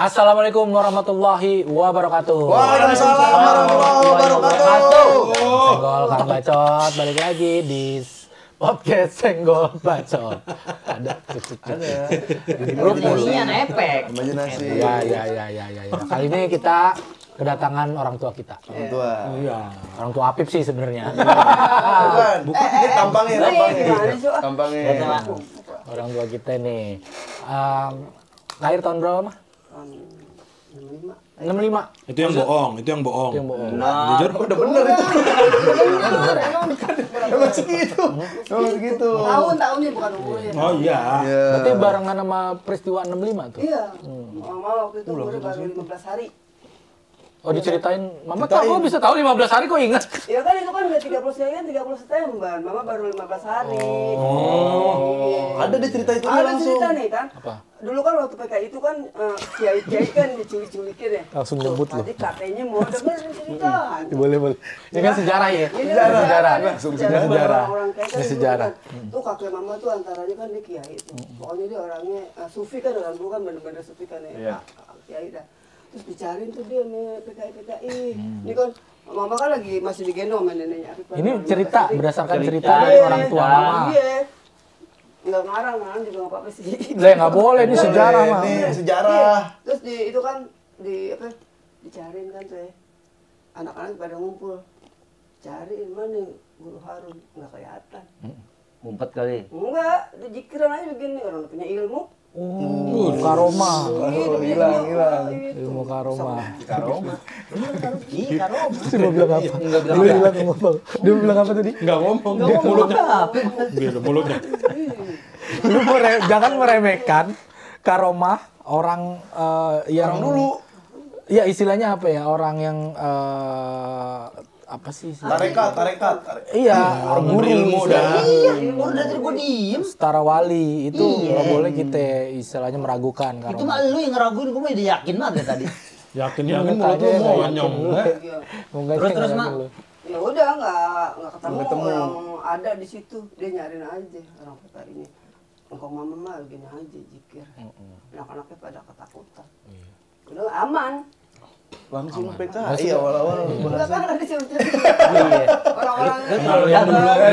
Assalamualaikum warahmatullahi wabarakatuh. Waalaikumsalam warahmatullahi wabarakatuh. Senggol Kang Bacot balik lagi di podcast Senggol Bacot. Ada. Imajinasinya efek. Imajinasi. Ya. Kali ini kita kedatangan orang tua kita. Orang tua. Iya, orang tua Apip sih sebenarnya. Bukan ini tampangnya. Orang tua kita nih. Lahir tahun berapa, Mah? 65. Itu yang bohong. Yang bohong. Jujur Udah bener itu. Emang segitu. Tahun-tahunnya bukan umurnya. Oh iya. Berarti barengan sama peristiwa 65 tuh? Iya. Mama waktu itu umurnya baru 15 hari. Oh, diceritain. Mama tahu, kok bisa tahu 15 hari kok ingat? Ya kan itu kan udah 30 September. Mama baru 15 hari. Oh. Ada deh cerita itu Ada langsung. cerita nih kan. Apa? Dulu kan waktu PKI itu kan kiai-kiai kan diculik-culikin ya. Langsung nyebut loh. Tadi katanya mau dengerin cerita. Boleh. Ini kan sejarah ya? Ini Sejarah. Sejarah. Orang kayak kan Ini sejarah. tuh kakek mama tuh antaranya kan dia kiai itu. Pokoknya dia orangnya sufi kan, orang dulu kan bener-bener sufi kan ya. Kiai dah. Terus dicariin tuh dia nih PKI. Ini kan mama kan lagi masih digendong sama neneknya. Ini cerita berdasarkan cerita dari orang tua mama. Iya. Nggak ngarang juga nggak apa-apa sih. Lah nggak boleh, ini sejarah mah. Ini sejarah. Terus itu kan dicariin kan tuh ya. Anak-anak pada ngumpul. Cariin mana Guru Harun, nggak kelihatan. Ngumpet kali. Enggak, dijikiran aja begini, orang punya ilmu. Oh, karoma. Hilang. Ilmu karoma. Karoma. Terus mau bilang apa? Dia bilang ngomong. Dia bilang apa tadi? Nggak ngomong. Dia mulutnya. Biar mulutnya. Lu jangan meremehkan karomah orang yang Orang dulu. Iya, istilahnya apa ya? Orang yang apa sih? Tarekat. Iya, Orang guru berilmu dah. Iya, udah dari gua diem. setara wali itu nggak boleh kita istilahnya meragukan Itu karomah. mah lu yang ngeraguin, gua mah udah yakin banget tadi. Yakin Enggak, mulut lu tanya, mau yakin nyong. lu. Enggak, Terus, enggak Mak. dulu. Ya udah nggak ketemu yang ada di situ. Dia nyariin aja orang kota ini. Engkau mama mah gini aja jikir. Anak-anaknya pada ketakutan. Udah aman. Langsung PKI awal-awal. Enggak kan ada sih orang-orang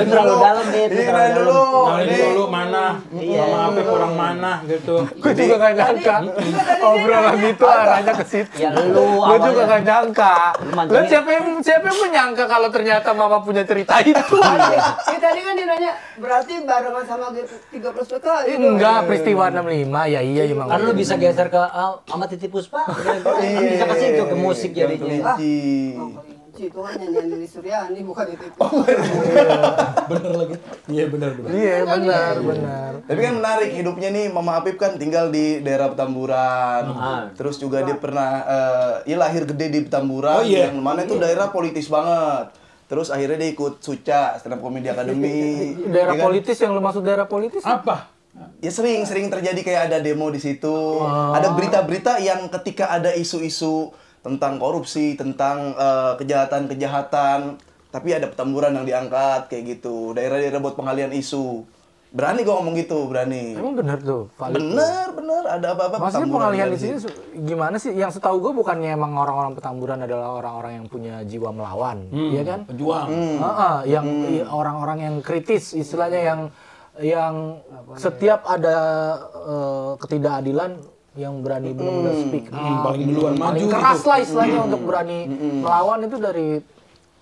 Terlalu dalam deh. Ini keren dulu. Nalin dulu mana. Iya. Sama apa kurang mana gitu. Gue juga gak nyangka obrolan gitu arahnya ke situ. Ya lu Gue juga gak nyangka. Lo mancing. siapa yang menyangka kalau ternyata mama punya cerita itu? tadi kan dia nanya berarti barengan sama 13 PKI. Enggak, peristiwa 65 ya iya emang. Kan lu bisa geser ke sama Titi Puspa. Bisa kasih itu ke musik jadinya. Itu kan nyanyian dari Suryani bukan itu. Bener lagi. Iya bener. Iya benar. Tapi kan menarik hidupnya nih, Mama Apip kan tinggal di daerah Petamburan. Terus juga dia pernah lahir gede di Petamburan, Oh, iya. yang mana itu daerah politis banget. Terus akhirnya dia ikut Suca, Stand Up Comedy Academy. Daerah ya kan? politis yang lu maksud daerah politis? Apa? Ya sering terjadi kayak ada demo di situ. Ada berita-berita yang ketika ada isu-isu tentang korupsi, tentang kejahatan-kejahatan, tapi ada Petamburan yang diangkat kayak gitu. Daerah-daerah buat pengalian isu. Berani gua ngomong gitu, berani. Emang benar tuh. valid tuh. Bener, ada apa-apa Maksudnya Petamburan pengalihan di dari sini gimana sih? Yang setahu gue bukannya emang orang-orang Petamburan adalah orang-orang yang punya jiwa melawan, iya kan? Pejuang. Yang orang-orang yang kritis, istilahnya yang setiap ada ketidakadilan yang berani benar-benar speak up, paling duluan paling maju keras gitu. lah istilahnya untuk berani melawan itu dari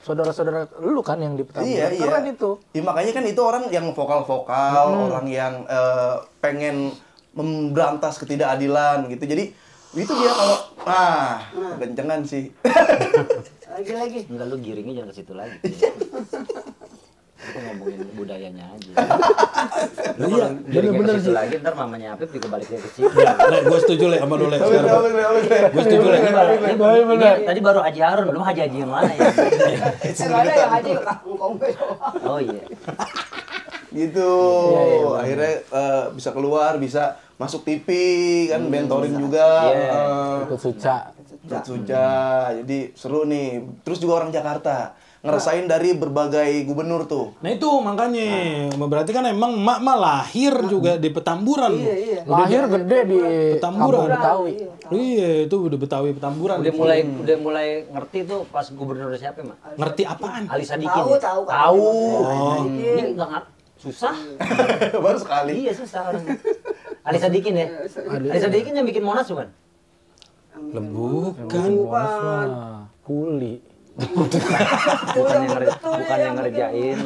saudara-saudara lu kan yang di Petamburan. Iya. Keren itu. Ya, makanya kan itu orang yang vokal-vokal, orang yang pengen memberantas ketidakadilan gitu. Jadi itu dia kalau kencengan sih. Lagi. Enggak, lu giringnya jangan ke situ lagi. Aku ngomongin budayanya aja. Iya, bener Ke situ sih. lagi ntar mamanya Apip juga baliknya ke situ. Gue setuju Le sama lu Le sekarang. Gue setuju Le. Tadi baru Haji Harun, belum Haji yang mana ya? Enggak ada yang aja engkau Oh iya. Gitu. Akhirnya bisa keluar, bisa masuk TV kan, mentorin juga. Iya. Ikut Suca. Suca. Jadi seru nih. Terus juga orang Jakarta. ngerasain dari berbagai gubernur tuh. Nah itu makanya berarti kan emang emak mah lahir juga di Petamburan. Iya. Lahir gede di Petamburan. Kampung Betawi. Iya, itu udah Betawi Petamburan. Udah mulai ngerti tuh pas gubernur siapa, Mak? Ngerti apaan? Ali Sadikin. Tahu. Ini enggak susah. Baru sekali. Iya, susah orang. Ali Sadikin ya. Ali Sadikin yang bikin Monas bukan? Bukan. Wah, kuli. Bukan yang ngerjain.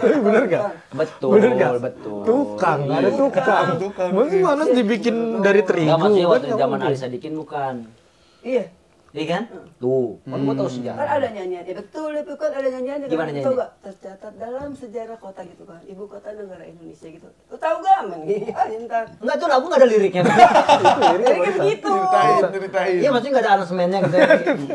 Bener nggak? Betul, Bener nggak? betul. Tukang, ada tukang. Mungkin Monas dibikin dari terigu. Enggak maksudnya waktu kan, zaman nggak Ali Sadikin bukan. Iya. Iya kan? Tuh, kan gua tahu sejarah. Kan ada nyanyiannya, betul itu kan ada nyanyiannya. Gimana kan? nyanyi? Tahu gak? Tercatat dalam sejarah kota gitu kan, ibu kota negara Indonesia gitu. Lu tahu gak, men? Iya, ntar. Enggak tuh lagu enggak ada liriknya. Liriknya begitu. Ceritain. Iya, maksudnya enggak ada aransemennya gitu.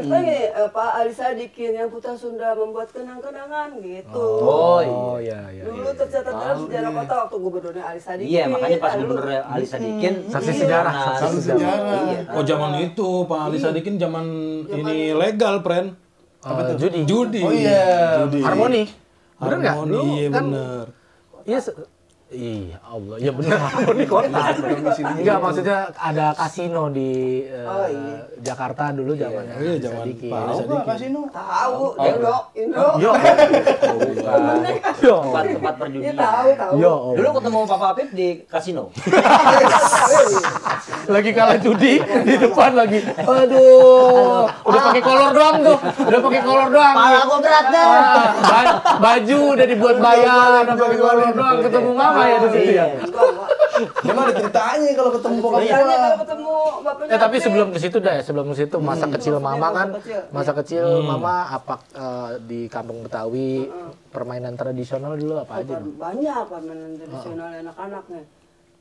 Kan ini, Pak Ali Sadikin yang putra Sunda membuat kenang-kenangan gitu. Oh iya. Dulu tercatat dalam sejarah kota waktu gubernurnya Ali Sadikin. Iya, makanya pas lalu- gubernur Ali Sadikin Saksi sejarah, Monas. saksi sejarah. Iya. Oh zaman itu Pak Ali Sadikin zaman ini legal, Pren. Judi. Oh iya. Harmoni. Bener nggak? Harmoni, Lu iya kan- bener. Iya. Iya Allah, iya bener harmoni kota. Enggak, maksudnya ada kasino di Jakarta dulu zamannya. Iya, zaman Sadikin. Pak Ali Tahu nggak Sadikin. kasino? Tahu, Indo. Yo. Yo. Tempat Iya perjudian. tahu. Yo. Dulu ketemu Papa Apip di kasino. Lagi kalah judi di depan lagi. Aduh, udah pakai kolor doang tuh. Udah pakai kolor doang. Pala gua berat dah. Baju udah dibuat bayar, udah pakai kolor doang. Ketemu mama ya di situ ya. Dia mah ada ceritanya kalau ketemu bokap Iya, gua. kalau ketemu bapaknya. Tapi sebelum ke situ dah ya, sebelum ke situ masa kecil mama kan, masa kecil mama apa di kampung Betawi permainan tradisional dulu apa aja? Bang? Banyak permainan tradisional anak-anaknya.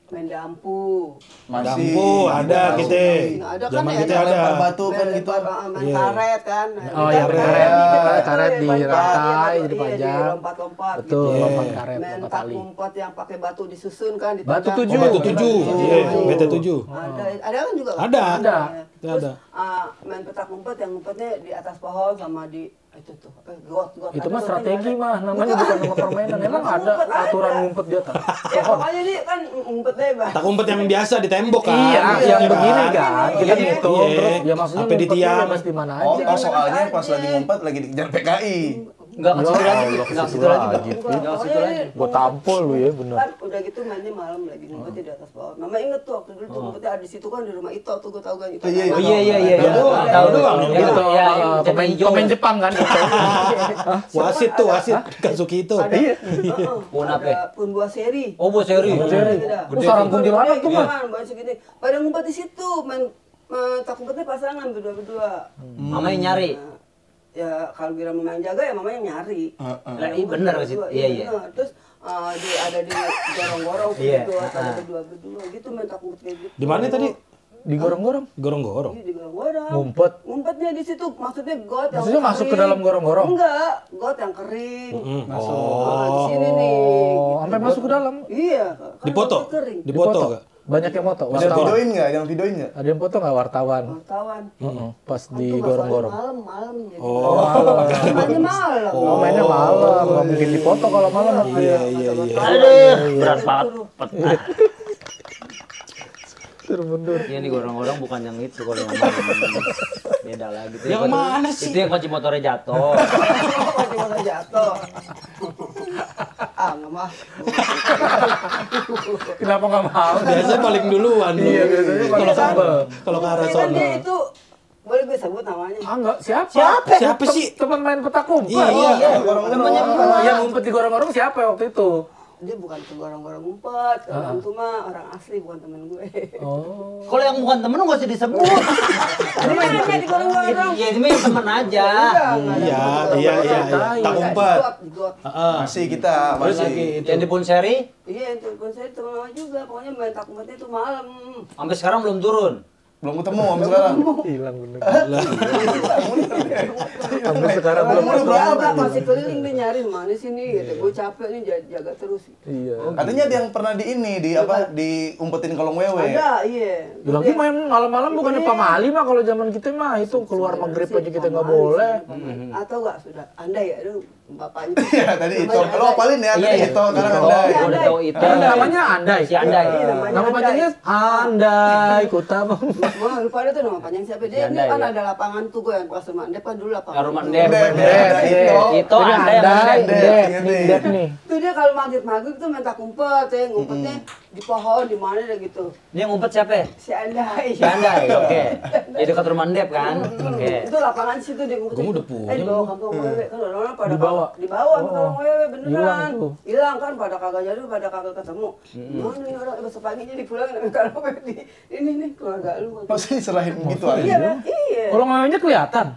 Main dampu. Dampu ada kita. Ada kan Zaman ya, kita ada ada. lempar batu kan gitu. Main karet kan. Oh ya, karet di rantai jadi Iya, panjang. lompat-lompat. Betul, gitu. lompat karet, Main lompat tak tali. umpet yang pakai batu disusun kan. Batu ditekan. tujuh. Oh, batu 7. Iya, BT 7. Ada kan juga. kan? Ada. Ada. Terus Ada. main petak umpet yang umpetnya di atas pohon sama di itu tuh apa got. Itu Ada mah got strategi yang ada. mah, namanya bukan nama permainan. Emang ada Ngumpet ada. aturan ngumpet di atas. Ya pokoknya dia kan umpet lebar. Tak umpet yang biasa di tembok kan. Iya, yang Iya begini kan? kan. Kita Iya. ngitung Iya. terus ya maksudnya Sampai di ngumpetnya tiang. bebas di mana Oh, aja. soalnya pas lagi ngumpet lagi dikejar PKI. Enggak ke situ lagi. Allah, Enggak ke ke situ lagi. situ Enggak ke situ lagi. Gua tampol lu ya, bener. Kan udah gitu mainnya malam lagi ngumpetnya di atas pohon. Mama inget tuh waktu dulu tuh ngumpetnya ada di situ kan di rumah Ito tuh gue tau kan Ito. Iya, Oh iya. Yang doang, Tahu yang doang. Yang Itu ya, pemain Jepang kan itu. Wasit tuh, wasit Kazuki itu. Iya. Pun apa? Ada pun buah seri. Oh, bos seri. Itu sarang kuntilanak tuh, Mas. Bahan segini. Pada ngumpet di situ main tak umpetnya pasangan berdua-berdua. Mama yang nyari. Ya kalau kira mama yang jaga ya mama yang nyari. Lah, iya bener ke situ. Iya. Nah, terus ada di gorong-gorong Iya. berdua, ada berdua-berdua gitu main tak umpet kayak gitu. Di mana tadi? Di gorong-gorong. Gorong-gorong. Iya, di gorong-gorong. Ngumpet. Ngumpetnya di situ, maksudnya got yang Maksudnya masuk ke kering. dalam gorong-gorong? Enggak, got yang kering. Masuk. Di sini nih. Oh, sampai masuk ke dalam. Iya. kan Dipoto? got kering. Dipoto enggak? Banyak yang moto. Ada Wartawan. videoin nggak? Yang videoin nggak? Ada yang foto nggak wartawan? Wartawan. Pas Itu di masalahnya gorong-gorong. Malam jadi. Mainnya malam. Oh, mainnya malam, nggak mungkin dipoto kalau malam. Iya. Aduh, berat banget. Suruh mundur. Iya nih gorong-gorong bukan yang itu kalau yang malam. Beda lagi. Itu Yang mana sih? Itu yang kunci motornya jatuh. Kunci motor jatuh. Nggak mah. Kenapa nggak mau? Biasanya paling duluan. Iya, biasanya paling sambel. Kalau ke arah Kan sono. dia itu boleh gue sebut namanya. Ah enggak, siapa? Siapa sih? Teman main petak umpet. Iya. Yang ngumpet di gorong-gorong siapa waktu itu? Dia bukan ke gorong-gorong ngumpet, orang itu mah orang asli bukan temen gue. Oh. Kalau yang bukan temen lu nggak usah disebut. Tadi mainnya di gorong-gorong. Iya, ini mah yang temen aja. Iya. Tak umpet. Di got. Masih kita, Terus masih. lagi itu. Yang di pun seri, Iya, itu pun saya teman mama juga. Pokoknya main tak umpetnya itu malam. sampai sekarang belum turun. Belum ketemu sampai sekarang. Hilang bener. Sampai Sampai sekarang belum umur berapa? Masih keliling dia nyari mana sini gitu. Gue capek nih jaga terus. Iya. Katanya ada yang pernah di ini, di apa? Diumpetin kolong wewe. Ada, iya. Lagi main malam-malam bukannya pamali mah kalau zaman kita mah itu keluar maghrib aja kita nggak boleh. Atau enggak sudah andai ya, aduh bapaknya. Iya, tadi itu. Lo apalin ya, tadi itu. Sekarang Ito. ada. Iya, Udah tahu itu. Namanya Andai. Si Andai. Iya, namanya Nama Andai. panjangnya Andai Kutama. Wah, lupa ada tuh nama panjang siapa. Dia ini Andai, kan ya. ada lapangan tuh gue yang pas rumah Andep kan dulu lapangan. Rumah itu. Ndep. Itu Ini Andai yang Andai, Ndep. Ndep nih. Itu dia kalau maghrib tuh minta kumpet ya, ngumpetnya di pohon di mana deh gitu. Dia ngumpet siapa? Si Andai. Si Andai, oke. Di dekat rumah Ndep kan? Oke. Itu lapangan situ dia ngumpetnya. Gua udah punya. Di bawah kampung wewe kan orang-orang pada Dibawa. Dibawa sama kampung wewe hilang beneran. tuh. Hilang kan pada kagak jadi pada kagak ketemu. Mana nih orang besok paginya dipulang dengan kalau di ini nih keluarga lu. Masa diserahin gitu Iya, aja? iya. Kalau ngawinnya kelihatan.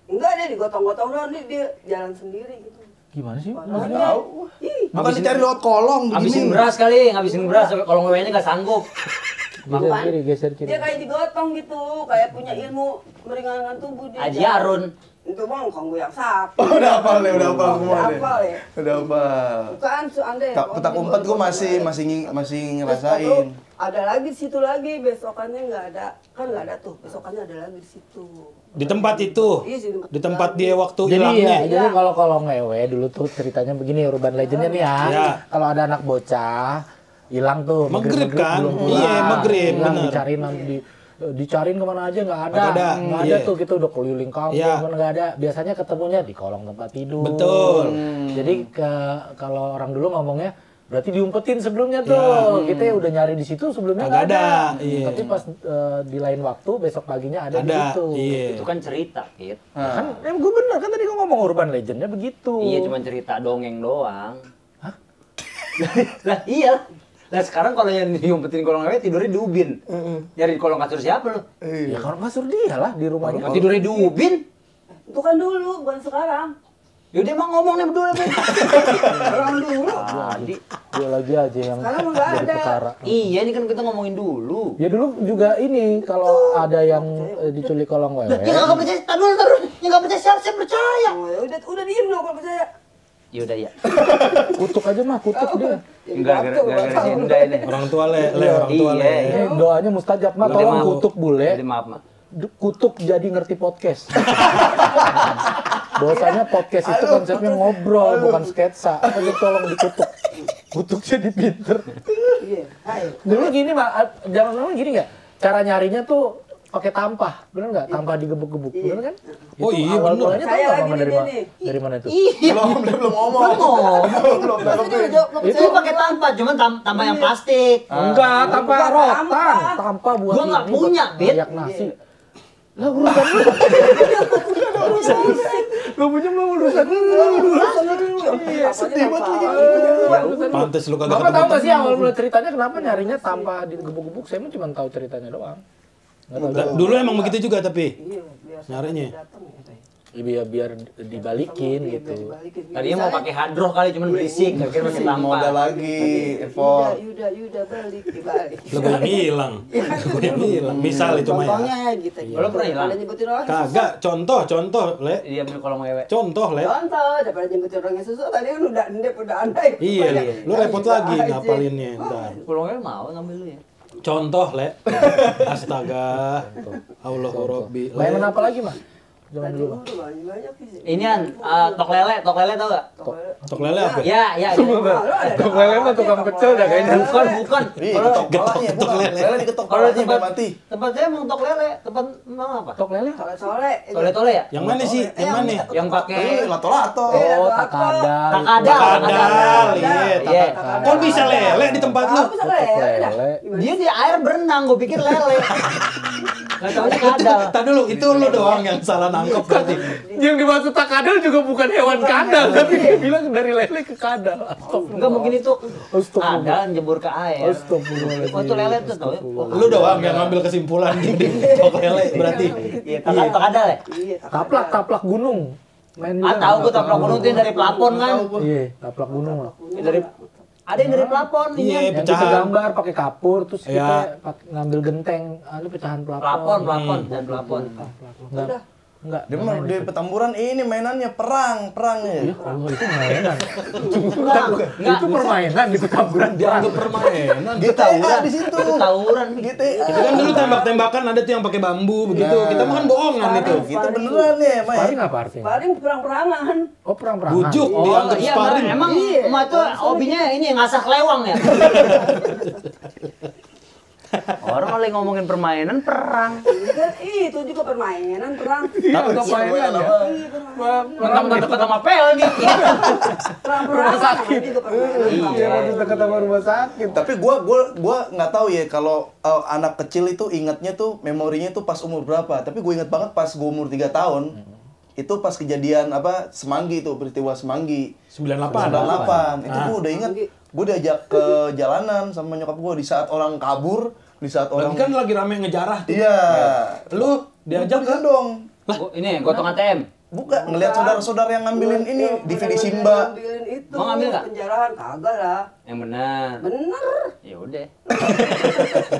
Enggak dia digotong-gotong doang dia jalan sendiri gitu. Gimana sih? Tahu. Ih, Bukan dicari lewat kolong Ngabisin begini. beras kali, ngabisin beras. Kalau ngewenya nggak sanggup. Geser kiri, geser kiri. dia kayak digotong gitu, kayak punya ilmu meringankan tubuh dia. Aji Arun. Itu bang, kong gue yang sakit. Oh, udah hafal deh, udah hafal semua deh. Hafal ya. Udah hafal. Bukan su ande. Petak umpet gua masih ngerasain. Ada lagi di situ lagi, besokannya nggak ada, kan nggak ada tuh. Besokannya ada lagi di situ. Di tempat itu. Iya sih, Di tempat dia waktu Jadi hilangnya. ya, jadi kalau ngewe dulu tuh ceritanya begini urban legendnya nih ya. Iya. Kalau ada anak bocah hilang tuh Maghrib kan? belum pulang. Iya, maghrib, Hilang, bener. dicariin kemana aja nggak ada, Nggak ada, nggak ada iya. tuh kita udah keliling kampung Iya. cuman nggak ada. Biasanya ketemunya di kolong tempat tidur. Betul. Jadi kalau orang dulu ngomongnya berarti diumpetin sebelumnya tuh. Kita udah nyari di situ sebelumnya Nggak nggak ada, ada. iya. Tapi pas di lain waktu besok paginya ada, di Ada, situ. iya. Itu kan cerita, Kit. Kan gue bener kan tadi gue ngomong urban legendnya begitu. Iya, cuma cerita dongeng doang. Hah? Lah iya. Lah sekarang kalau yang diumpetin kolong ngewe tidurnya di ubin. Nyari kolong kasur siapa lu? Ya kalau kasur dia lah di rumahnya. Kalau tidurnya di ubin? Itu kan dulu, bukan sekarang. Yaudah emang ngomong nih berdua nih. Orang dulu. Tadi. Dia lagi aja yang Sekarang nggak jadi ada. perkara. Iya, ini kan kita ngomongin dulu. Ya dulu juga ini kalau ada yang diculik kolong wewe. Ya nggak percaya, taruh. Ya nggak percaya siapa percaya. Oh, ya udah diem dong kalau percaya. Yaudah ya. Kutuk aja mah, kutuk dia. Enggak gara-gara si Indah ini. Orang tua orang tua Iya. Ini doanya mustajab mah, Udah, tolong maaf. kutuk bule. Jadi maaf, Mak. Kutuk jadi ngerti podcast. Bahwasanya podcast itu konsepnya ngobrol bukan sketsa. Jadi tolong dikutuk. Kutuk jadi pinter. Iya, ayo. Dulu gini mah, zaman dulu gini nggak? Cara nyarinya tuh pakai tampah, bener nggak? Tampah digebuk-gebuk, bener kan? Oh Itu iya, awal bener. mulanya Saya tahu lagi nggak dari nih, mana? nih. Dari mana itu? Belum ngomong. Belum Itu pakai tampah, cuman tampah yang plastik. Enggak, tampah Bukan rotan, tampah. tampah buat Gua nggak ini, punya, buat Bit. kayak nasi. Lah urusan lu. Gak punya belum urusan lu. Iya, sedih banget Pantes lu kagak Bapak tahu ketemu. nggak sih awal mulai ceritanya kenapa nyarinya tanpa digebuk-gebuk? Saya mah cuma tahu ceritanya doang. Nggak tahu. Dulu emang begitu juga tapi Iya, biasa nyarinya. datang ya. Biar dibalikin gitu. Tadinya mau pakai hadroh kali, cuman berisik. Akhirnya pakai tampah. Modal lagi, effort. Yuda balik dibalik. Lu yang hilang. Lu yang hilang. Misal itu mah ya. Contohnya gitu. Lo pernah hilang? Daripada nyebutin orang susah. Kagak, contoh, Le. Dia ambil kolong wewe. Contoh, Le. Contoh, daripada nyebutin orang yang susah, tadi kan udah ndep, udah andai. Iya, lu repot Aja. lagi ngapalinnya ntar. Kolong wewe mau ngambil lu ya. Contoh, Le. Astaga. Allahu Rabbi. Mainan Le. apa lagi mah? Zaman Tadi dulu mah. udah banyak sih. Inian, tok lele tau gak? Tok lele apa? Ya. Tok lele mah tukang pecel dah kayaknya. Bukan. Ih, ketok palanya, bukan. Lele diketok Kalau palanya sampai mati. tempat saya emang tok lele, tempat emang apa? Tok lele? Sole-sole. Tole ya? Yang mana sih? Yang mana? Yang pakai Lato-lato. Oh, takadal. Takadal, iya. Iya. Kok bisa lele di tempat lu? Aku bisa Lele. Dia di air berenang, gue pikir lele. Gak taunya kadal. Tadi dulu, itu lu doang yang salah nangkep berarti. Yang dimaksud takadal juga bukan hewan kadal, tapi dia bilang dari lele ke kadal. Enggak mungkin itu Astagfirullah. kadal jebur ke air. Astagfirullahaladzim. Oh itu lele tuh tau ya? Lu doang yang ngambil kesimpulan di tok lele berarti. Iya, kadal ya? Iya, Taplak gunung. Main juga. Ah tahu gue taplak gunung tuh yang dari plafon kan? Iya, taplak gunung lah. Dari Ada yang dari plafon nih. Iya, Yang kita pecahan. gambar pakai kapur, terus Iya. kita ngambil genteng, ada pecahan Plafon dan plafon. Enggak. Enggak. Dia mah di Petamburan ini mainannya perangnya. Ya Allah, itu mainan. Enggak, Itu permainan di Petamburan. Dianggap permainan. GTA di situ. Itu tawuran. GTA. Itu kan dulu tembak-tembakan ada tuh yang pakai bambu begitu. Kita mah kan bohongan itu. Gitu beneran ya, Mai. Sparring apa artinya? Paling perang-perangan. Oh, perang-perangan. Bujuk Oh, dianggap iya, sparring. emang emak tuh hobinya ini ngasah kelewang ya. Orang lagi ngomongin permainan perang. Itu juga permainan perang. Iya, untuk mainan ya. Mentang-mentang deket sama pel nih. Perang-perangan juga permainan. Iya, masih dekat sama rumah sakit. Tapi gua nggak tahu ya kalau anak kecil itu ingatnya tuh memorinya tuh pas umur berapa. Tapi gue inget banget pas gue umur 3 tahun. Itu pas kejadian apa Semanggi itu, peristiwa Semanggi. 98. 98. Itu gue udah inget. Gue diajak ke jalanan sama nyokap gue di saat orang kabur, di saat orang Lagi kan lagi rame ngejarah tuh. Iya. Lu diajak kan kan? dong. Ini gotong ATM. Bukan ngelihat saudara-saudara yang ngambilin ini DVD Simba. Ngambilin itu. Mau ngambil nggak? Penjarahan kagak lah. Yang benar. Bener. Ya udah.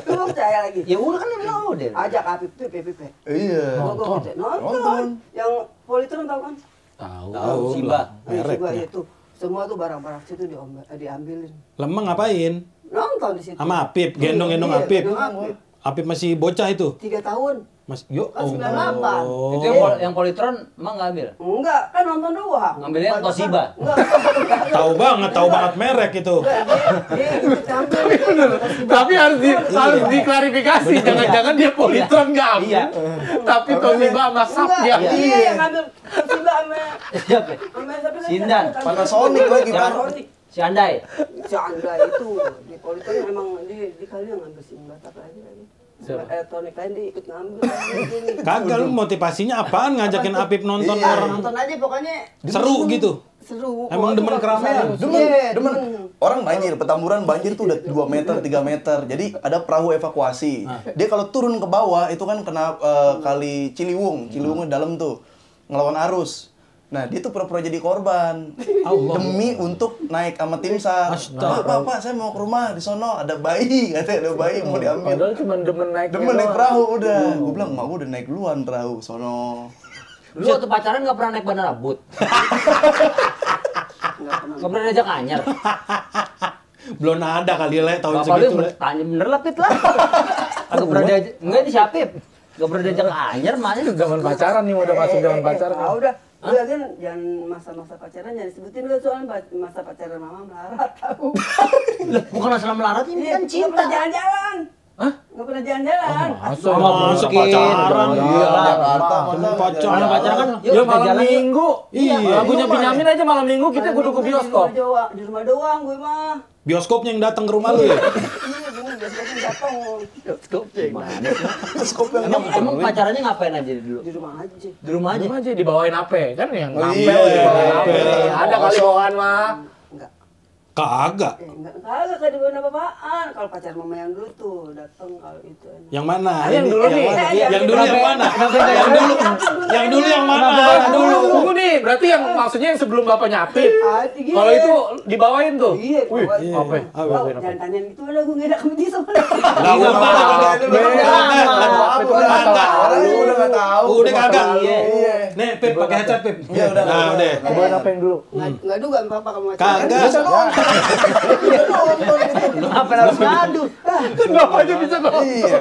Lu percaya lagi? Ya udah kan dia udah. Ajak Apip tuh PPP. Iya. Nonton. Nonton. Yang Politron tahu kan? Tahu. Simba. Merek. Itu. Semua tuh barang-barang situ diambilin. Lemeng ngapain? Nonton di situ. Sama Apip, gendong-gendong Iya, Apip. gendong Apip. Apip masih bocah itu. 3 tahun. Mas, yuk. Kan 98. Oh. Itu yang Politron emang nggak ambil? Enggak, kan nonton doang. Ngambilnya Toshiba. Enggak. Tahu banget merek itu. Dia ikut ambil. Tapi harus diklarifikasi, jangan-jangan dia Politron nggak ambil. Iya. Tapi Toshiba sama SAP dia. Enggak, dia yang ngambil Toshiba sama Siapa? siapa sih? Sindan. Panasonic lagi, Pak. Panasonic. Si Andai. Si Andra itu di Politron emang di kali yang ngambil Simba apa lagi. Elektronik lain dia ikut ngambil gini. Kagak lu motivasinya apaan ngajakin Apip nonton Iya. orang Nonton aja pokoknya seru gitu. seru. Emang demen keramaian? Demen. Orang banjir, Petamburan banjir tuh udah 2 meter, 3 meter. Jadi ada perahu evakuasi. Dia kalau turun ke bawah itu kan kena kali Ciliwung. Ciliwungnya dalam tuh. Ngelawan arus. Nah, dia tuh pura-pura jadi korban. Demi untuk naik sama tim SAR. Pak, saya mau ke rumah di sono ada bayi, katanya ada bayi mau diambil. Padahal cuma demen naik. Perahu udah. Gue bilang, "Mak, gua udah naik duluan perahu sono." Lu waktu pacaran nggak pernah naik bandara Abut? Nggak pernah diajak anyar? Belum ada kali Le tahun Bapak segitu lu Le. tanya bener lah Pit lah. Nggak pernah diajak, enggak di Syapip. Nggak pernah diajak anyar, makanya Zaman pacaran nih, udah masuk zaman pacaran. Ah, udah. Udah kan jangan masa-masa pacaran jangan disebutin kan soalnya masa pacaran mama melarat tahu. bukan masalah melarat ini kan Nggak cinta. pernah jalan-jalan. Hah? Nggak pernah jalan-jalan. Masa Masa pacaran? Iya, Jakarta Cuma masa pacaran. Kalau pacaran kan, Ya yuk kita malam jalan yuk. minggu. Iya. Lagunya Benyamin aja malam minggu kita kudu ke bioskop. Di rumah doang gue mah. Bioskopnya yang datang ke rumah lu ya? Iya, bener biasanya datang Skop yang Emang pacarannya ngapain aja dulu? di rumah aja. Di rumah aja. Cuma aja dibawain apa kan yang Oh, ngapel iya. dibawain apa. Ngapel. Ada kali bawaan mah. Enggak. Kagak. Enggak dibawa apa-apaan. Kalau pacar mama yang dulu tuh datang kalau itu. Yang mana? Yang dulu nih. mana? Yang Yang dulu yang mana? Yang dulu yang mana? Dulu. Tunggu nih, berarti yang maksudnya yang sebelum bapaknya Apip. Iya. Kalau itu dibawain tuh. Iya, Wih, dibawain. apa? Tahu, jangan tanyain gitu lah, gue nggak enak sama dia soalnya. Lah gua Udah nggak tahu. Udah kagak. Iya. Nih, Pip pakai headset, Pip. Iya, udah. Nah, udah. Dibawain apa yang dulu? Nggak duga papa kamu Kagak. Lu ngapain harus ngadu? Kenapa aja bisa dong? Iya,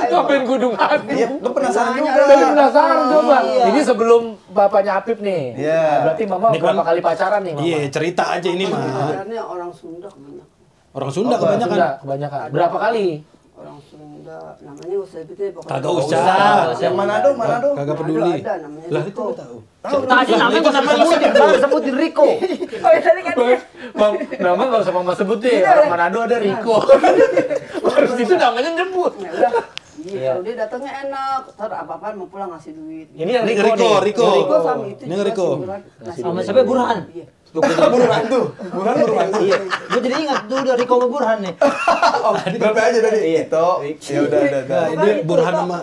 Ngapain kudu ngadu? Iya, gue penasaran juga. Jadi penasaran coba. Iya. Ini sebelum bapaknya Apip nih. Iya. Berarti mama Ini kan- berapa kali pacaran nih, mama? Iya, cerita aja ini mah. Pacarnya orang Sunda banyak. Orang Sunda kebanyakan. Kebanyakan. Berapa kali? Orang Sunda, namanya gak usah sebutin pokoknya. Kagak usah. Yang Manado, Manado. Kagak peduli. Ada namanya. Lah itu nggak tahu. Tadi namanya gua sebutin, baru sebutin Rico. Oh ya tadi kan. Nama nggak usah mama sebut deh. Orang Manado ada Rico. Harus itu namanya nyebut. Ya udah. Iya, kalau dia datangnya enak, ntar apa-apaan mau pulang ngasih duit. Ini yang Ini Rico nih. Rico. Rico sama itu Ini juga Rico. si Burhan ngasih Sama duit. siapa Burhan? Iya. Burhan tuh. Burhan. Iya. Gua jadi ingat tuh udah Rico sama Burhan nih. Oh, berapa aja tadi? Itu. Ya udah. Ini Burhan sama-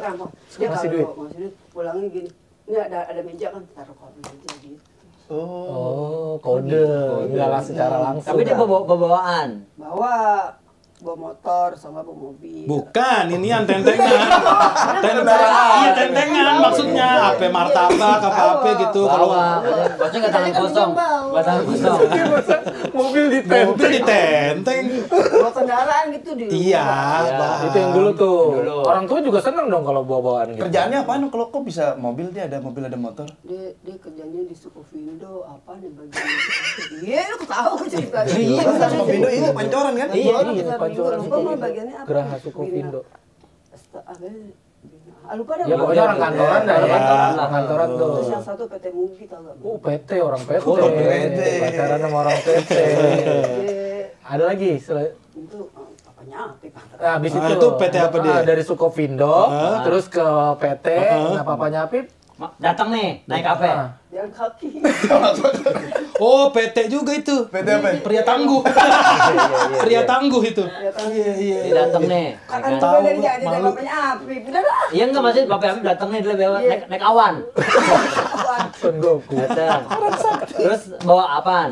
Dia ngasih kalau duit. ngasih duit pulangnya gini. Ini ada meja kan, taruh kopi meja gitu. Oh, kode. Enggak secara langsung. Tapi dia bawaan. Bawa motor sama bawa mobil. Bukan, ini yang tentengan. Iya, tentengan maksudnya. Apa martabak, apa gitu. Kalau Bosnya nggak tangan kosong. Nggak tangan kosong. Mobil di mobil ditenteng. Bawa kendaraan gitu di rumah. Iya, Itu yang dulu tuh. Orang tua juga seneng dong kalau bawa-bawaan gitu. Kerjaannya apaan kalau kok bisa mobil, dia ada mobil ada motor? Dia kerjanya di Sukovindo apa nih bagian. Iya, lu tahu cerita. Iya, Sukovindo itu pancoran kan? Iya, Pancoran. pancoran. Bagiannya apa? Geraha Sukovindo. Lupa dah. Ya pokoknya orang kantoran dah ya. Kantoran tuh. Terus yang satu PT Mugi tau gak? Oh, PT, orang PT. PT. Pacaran sama orang PT. Ada lagi? Itu apanya Apip. Nah, habis Ah, itu, itu PT apa dia? Dari Sukovindo, terus ke PT, nah papanya Apip. Datang nih, naik apa? Jalan kaki. oh, PT juga itu. PT apa? Pria tangguh. Pria tangguh itu. Dia datang nih. Kan naik- dari jadi bapaknya Apip. Udah lah. Iya enggak maksudnya Bapak Habib datang nih dia bawa naik awan. Son Goku. Datang. Terus bawa apaan?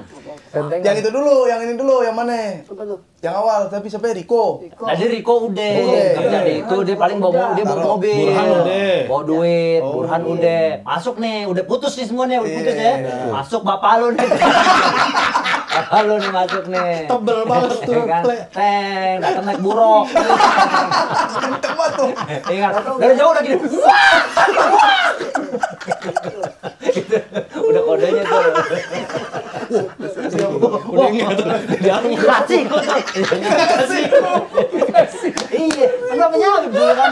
Tenteng. Yang itu dulu, yang ini dulu, yang mana? Apa tuh? Yang awal, tapi siapa? Riko. Tadi Riko udah. Jadi itu dia paling bawa mobil. Burhan udah. Bawa duit, Burhan udah. Masuk nih, udah putus nih semuanya, udah putus ya. Masuk bapak lu nih. Bapak lu nih masuk nih. Tebel banget tuh. Iya kan? Teng, datang naik buruk. Kenceng banget tuh. Iya kan? Dari jauh udah gini. Gitu. Udah kodenya tuh. Udah ingat tuh. Kasih kok. Iya, kan bapaknya Habib dulu kan.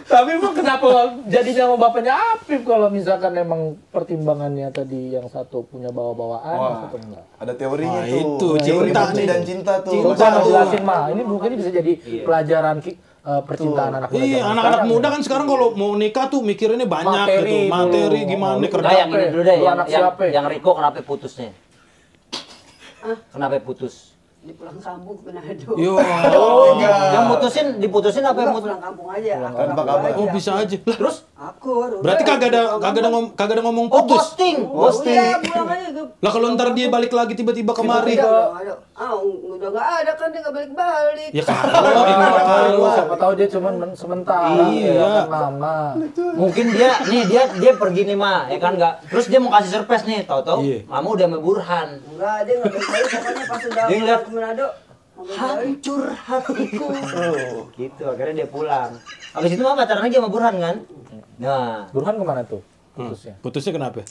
Tapi emang kenapa jadinya sama bapaknya Apip kalau misalkan emang pertimbangannya tadi yang satu punya bawa-bawaan, yang satu enggak? Ada teorinya Wah, tuh. itu, Teori cinta benci nih. dan cinta tuh. Coba jelasin mah. Ini mungkin bisa jadi pelajaran percintaan anak muda. Iya, zaman anak-anak sekarang. muda kan sekarang kalau mau nikah tuh mikirinnya banyak Materi gitu. dulu. Materi gimana Oh, kerja. Nah, yang ini dulu deh, Lu anak siapa? yang Riko kenapa putusnya? Kenapa putus? Di pulang kampung ke Manado. Yo. Yang diputusin apa yang Pulang kampung aja. Tanpa kabar. Oh, bisa aja. Lah, Terus Aku. berarti kagak ada ngomong putus. posting. Iya, pulang aja. Lah kalau ntar dia balik lagi tiba-tiba kemari. Udah nggak ada kan dia nggak balik-balik. Ya kan. Siapa tahu dia cuma sementara. Iya. Ya kan, Mama. Mungkin dia pergi nih mah, ya kan nggak. Terus dia mau kasih surprise nih, tahu-tahu Iya. mama udah sama Burhan. Enggak, dia nggak balik-balik. Pokoknya pas udah Dia ngeliat, ke Manado. nggak balik-balik. Hancur hatiku. Gitu, akhirnya dia pulang. Habis itu mah pacaran lagi sama Burhan kan? Nah, Burhan kemana tuh? Putusnya. Putusnya kenapa?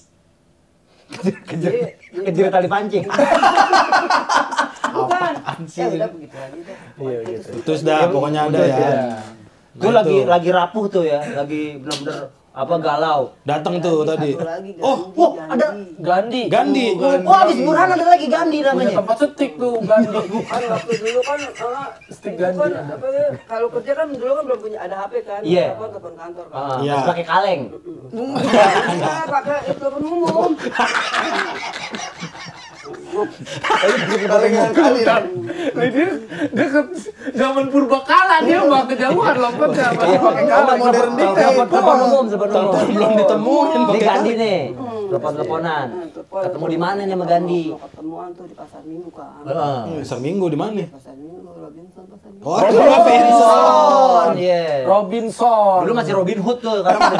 kejar tali pancing. Bukan. Ya udah begitu aja deh. Iya gitu. Putus dah, pokoknya ada ya. Gue lagi rapuh tuh ya, lagi bener-bener galau. Datang tuh tadi. Satu lagi Oh, ada Gandhi. Gandhi. Oh, habis Burhan ada lagi Gandhi Punya namanya. tempat setik tuh Gandhi. Kan waktu dulu kan Stick itu Gandhi kan ada. apa ya, kalau kerja kan dulu kan belum punya ada HP kan, Iya. telepon kantor kan. Iya. Masih pakai kaleng. Nah, pakai telepon umum. Paling kali. Dia ke zaman purbakala dia mah kejauhan lompatnya masih pakai Kalau kaleng. modern dikit. Telepon umum sebenarnya. Belum ditemuin Di pakai Gandhi nih. Telepon-teleponan. Telepon. Ketemu di mana nih sama Gandhi? Mau ketemuan tuh di pasar Minggu kan. Pasar Minggu di mana? Pasar Minggu Robinson pasar Minggu. Oh, Robinson. Iya. Robinson. Dulu masih Robin Hood tuh, sekarang udah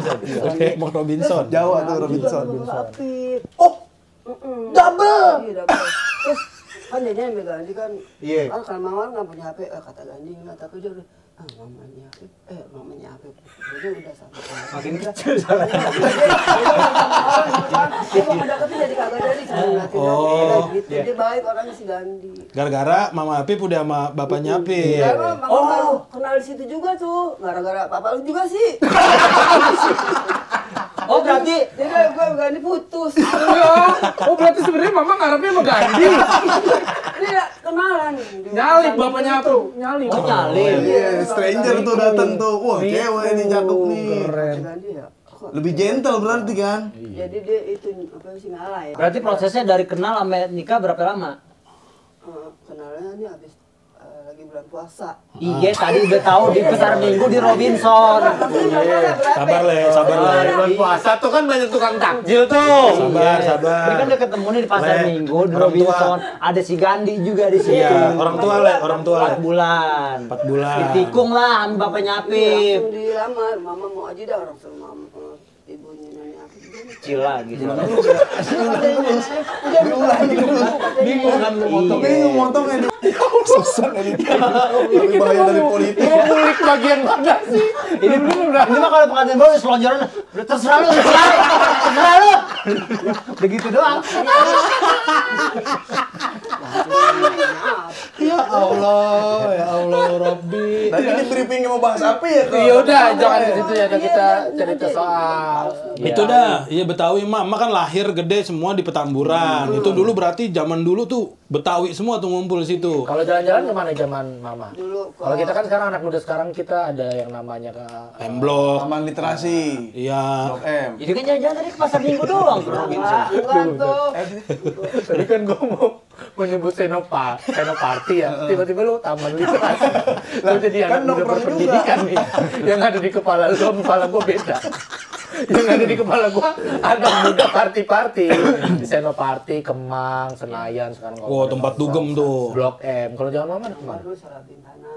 Robinson. Emang Robinson. Jawa tuh Robinson. Apip. Oh, double. Iya, double. Terus kan jadinya sama Gandhi kan. Iya. Kan kalau Mawar nggak punya HP, kata Gandhi nggak, tapi dia udah mamanya Apip. Jadi udah sama. Makin kecil salah. Dia mau deketin jadi kagak jadi cuma ngeliatin gitu. Dia baik orangnya si Gandhi. Gara-gara Mama Apip udah sama bapaknya Apip. Ya, Mama baru kenal di situ juga tuh. Gara-gara papa lu juga sih. Oh, berarti Jadi gue Gandhi putus. Oh berarti sebenarnya mama ngarepnya sama Gandhi. Ini ya kenalan. Nyalip bapaknya tuh. Nyalip. oh nyalip. Iya, stranger tuh datang tuh. Wah, cewek ini cakep nih. Keren. Gandhi ya. Lebih gentle berarti kan? Jadi dia itu apa sih ngalah ya. Berarti prosesnya dari kenal sampai nikah berapa lama? Kenalnya ini habis lagi bulan puasa. Iya, tadi udah tahu di pasar Minggu di Robinson. Sabar Le, sabar Le. Bulan puasa tuh kan banyak tukang takjil tuh. Sabar, sabar. Ini kan udah ketemu nih di pasar Le, Minggu di orang tua. Robinson. Ada si Gandhi juga di situ. Iya, orang tua Le, orang tua Le. 4 bulan. 4 bulan. Ditikung lah sama bapaknya Apip. Langsung dilamar, mama mau aja dah orang suruh mama ibunya nanya apa Cila gitu. Bingung kan lu motong. Iya. Bingung motongnya. Susah ini. Lebih bahaya dari politik. Mau kulik bagian mana sih? Ini mah kalau pengantin baru selonjoran udah terserah lu, terserah lu. Begitu doang. Ya Allah Rabbi. Tadi ini briefingnya mau bahas apa ya? Iya udah, jangan ke situ ya. Kita cerita soal Itu dah, iya Betawi mah kan lahir gede semua di Petamburan. Itu dulu berarti zaman dulu tuh Betawi semua tuh ngumpul di situ. Kalau jalan-jalan kemana zaman mama? dulu Kalau kita kan sekarang anak muda sekarang kita ada yang namanya M-Block. Taman Literasi. Iya. Blok M. Jadi kan jalan-jalan tadi ke pasar Minggu doang ke Robinson. enggak tuh. tadi kan gue mau menyebut Senoparty ya. Tiba-tiba lu taman literasi. Lu jadi kan anak muda nongkrong berpendidikan nih. Yang ada di kepala lu sama kepala gue beda. Yang ada di kepala gua anak muda party di Senoparty, Kemang, Senayan sekarang. Wow, tempat dugem tuh. Blok M. Kalau jangan mama kemana? Baru salah bintana.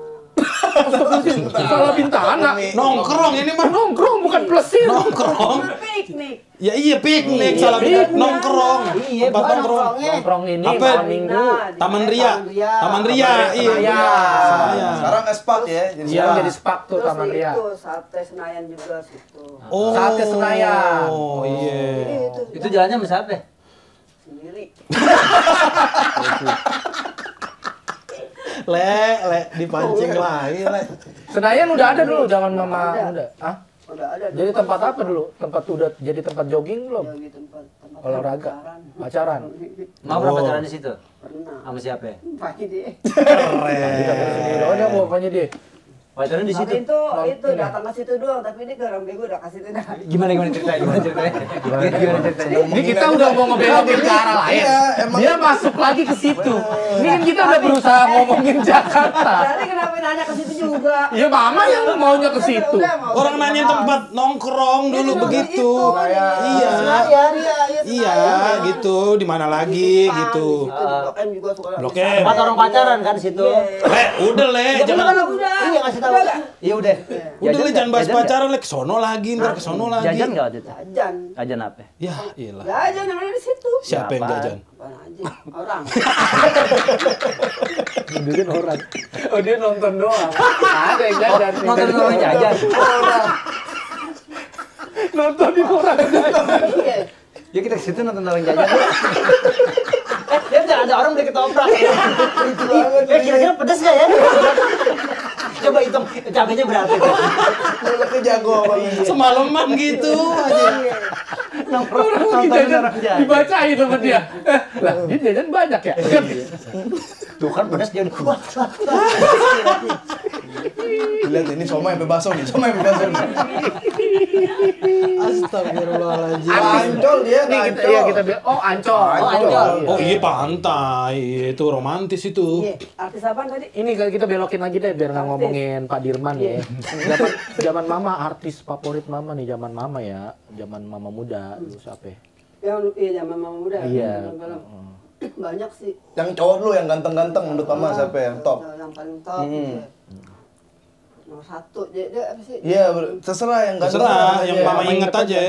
Salah bintana. Nongkrong ini mah Nongkrong bukan plesin. nongkrong. Piknik. Ya iya piknik, Iya, salah piknik. nongkrong. Iya, Tempat nongkrong. Nongkrong ini Apa? malam minggu. Taman Ria. Taman Ria, iya. Senayan. Iya. Sekarang Espak ya. Jadi Iya, Espak. jadi spak tuh Terus Taman Ria. itu sate Senayan juga situ. Oh. Sate Senayan. Oh iya. Itu jalannya sama siapa? Sendiri. Le, dipancing lagi, Le. Senayan udah ada dulu zaman mama Ada. muda. Hah? Udah ada. Jadi tempat apa dulu? Tempat udah jadi tempat jogging belum? Ya, gitu, tempat Olahraga, pacaran. Mau pernah pacaran di situ? Pernah. Sama siapa? Pagi deh. Oh, dia mau apanya dia? Pacaran di situ. Tapi itu datang ke situ doang, tapi ini garam bego udah kasih itu dah. Gimana ceritanya? Gimana ceritanya? Ini kita udah mau ngebelokin ke arah lain. Iya, emang. Dia masuk lagi ke situ. Ini kan kita udah berusaha ngomongin Jakarta. Tadi kenapa nanya ke situ juga? Ya mama yang maunya ke situ. Orang nanya tempat nongkrong dulu begitu. Iya. Iya, gitu. Di mana lagi gitu. Blok M juga suka. Blok M. Tempat orang pacaran kan situ. Le, udah Le, jangan Iya ngasih tahu. Iya udah. udah Le jangan bahas Jajan nggak? pacaran Le, kesono lagi, ntar kesono lagi. Jajan nggak waktu itu? Jajan. Jajan apa? Ya, iyalah. Jajan yang ada di situ. Siapa yang Apaan? jajan? Apaan aja? Orang. Dia kan orang. Oh dia nonton doang. Ada yang jajan. Nonton orang jajan. Nontonin orang jajan. Iya. Ya kita ke situ nonton orang jajan. Ya udah ada orang beli ketoprak. Kira-kira pedas nggak ya? Coba hitung cabenya berapa itu? Mulutnya jago. Semalaman gitu aja. Nongkrong Orang nonton jajan orang jajan. dibacain sama dia. Lah, dia jajan banyak ya. Tuh kan pedas dia udah kuat. Lihat ini somai sampai baso nih, somai sampai baso nih. Astagfirullahaladzim. Ancol dia, Ini kita, Ancol. ya kita bilang, oh Ancol. Ancol. Oh iya pantai, itu romantis itu. Iya. Artis apaan tadi? Ini kalau kita belokin lagi deh biar nggak ngomongin Pak Dirman ya. Zaman mama artis favorit mama nih zaman mama ya, zaman mama muda dulu siapa? Ya? Yang iya zaman mama muda. Iya. Film-film. Banyak sih. Yang cowok dulu yang ganteng-ganteng menurut mama siapa yang top? Yang paling top. gitu ya. Nomor satu. Dia apa sih? Iya, terserah yang ganteng. Terserah, yang aja. mama inget aja.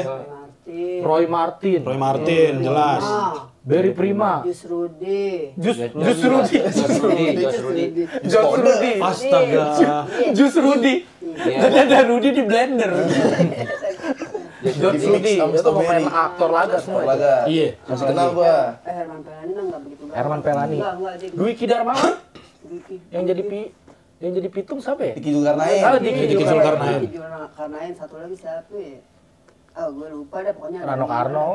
Martin. Roy Martin, Roy Martin, jelas. Berry Prima, Jus Rudy. Jus Rudy, Jos Rudi. Jus Rudy, Astaga. Jus Rudy. Jadi ada Rudy di blender. Jus Di Rudy, mix sama itu pemain strawberry. aktor laga semua. itu. Laga. Iya. Masih kenal gua. Herman Pelani mah nggak begitu. Herman Pelani. Enggak dia. Dwiki Darmawan Dwiki. yang jadi pitung siapa ya? Diki Zulkarnain. Ah, Diki Zulkarnain. Diki Zulkarnain. Satu lagi siapa ya? Ah, gue lupa deh pokoknya. Rano Karno.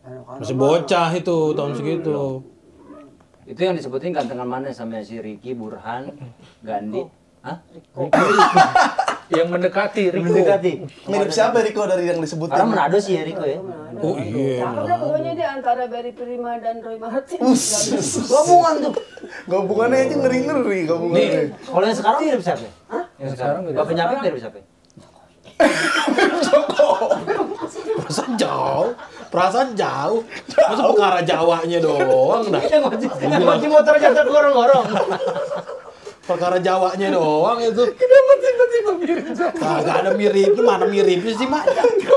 Rano Karno Masih mah. bocah itu tahun segitu. Itu yang disebutin gantengan mana sama si Ricky, Burhan, Gandhi. Hah? Yang mendekati Riko. Mendekati. Mirip siapa Riko dari yang disebutin? Orang Manado sih ya Riko ya. Oh iya. Cakep dah pokoknya dia antara Barry Prima dan Roy Martin. Gabungan tuh. Gabungannya aja ngeri-ngeri gabungannya. Nih, kalau yang sekarang mirip siapa? Hah? Yang sekarang mirip Bapak Nyapit mirip siapa? Perasaan jauh. Masa perkara Jawanya doang dah. Yang kunci motor jatuh gorong-gorong. Perkara Jawanya doang itu. Kenapa tiba-tiba mirip sama? Kagak ada mirip, mana miripnya sih, Mak?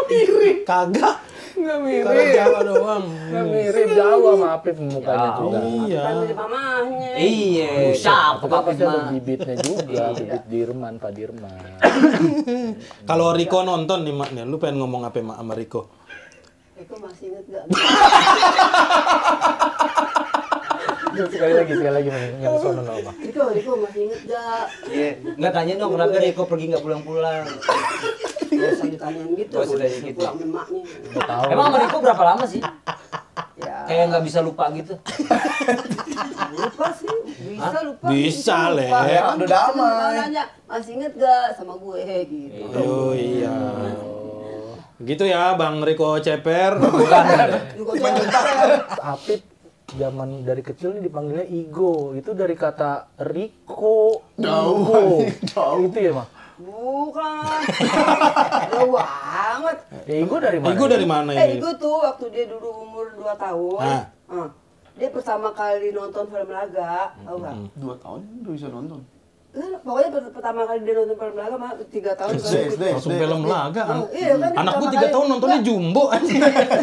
Mirip. Kagak. Nggak Perkara mirip. Jawa doang. Nggak mirip, jauh sama Apip mukanya Jauh. juga. Iya. Kan mirip mamahnya. Iya, siapa Tapi kan pasti ada mah? bibitnya juga, bibit Dirman, Pak Dirman. Kalau Riko nonton nih, Mak, nih, lu pengen ngomong apa, Mak, sama Riko? Itu masih inget gak? sekali lagi yang sono apa? Riko masih inget gak? Iya, nggak tanya dong kenapa Riko pergi nggak pulang-pulang. Gak usah ditanyain gitu. Gak usah ditanyain gitu. Pulang emaknya. Tahu. Emang sama Riko berapa lama sih? Ya, Kayak nggak bisa lupa gitu. lupa sih. Bisa lupa. Bisa, Le. Ya, udah damai. Nanya, masih inget gak sama gue gitu. Oh iya. Gitu ya, Bang Riko Ceper. Apip zaman dari kecil ini dipanggilnya Igo. Itu dari kata Riko. Igo. Itu ya, Mak? Bukan. Jauh banget. Ya, Igo dari mana? Igo dari mana ini? Igo tuh waktu dia dulu umur 2 tahun. Dia pertama kali nonton film laga, tau gak? 2 tahun udah bisa nonton. Pokoknya pertama kali dia nonton film laga mah 3 tahun. SD. Langsung film laga. Iya kan. Anakku pertama 3 kali- tahun nontonnya Jumbo anjing.